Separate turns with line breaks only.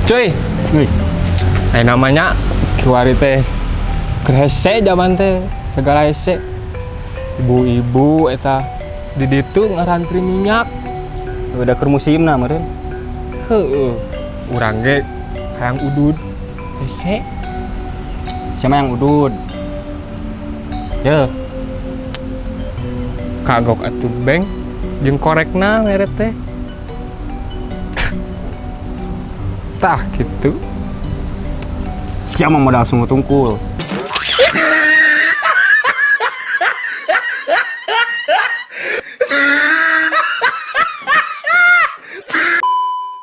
Cuy,
Nih,
eh namanya kiwari teh keur hese zaman teh segala hese. Ibu-ibu eta di ditu ngarantri minyak.
Udah keur musimna meureun.
Heeh. Urang ge hayang udud. Hese.
Siapa yang udud? Ya,
Kagok atuh beng jeung korekna mere teh. Tah gitu.
Siapa modal sungut tungkul.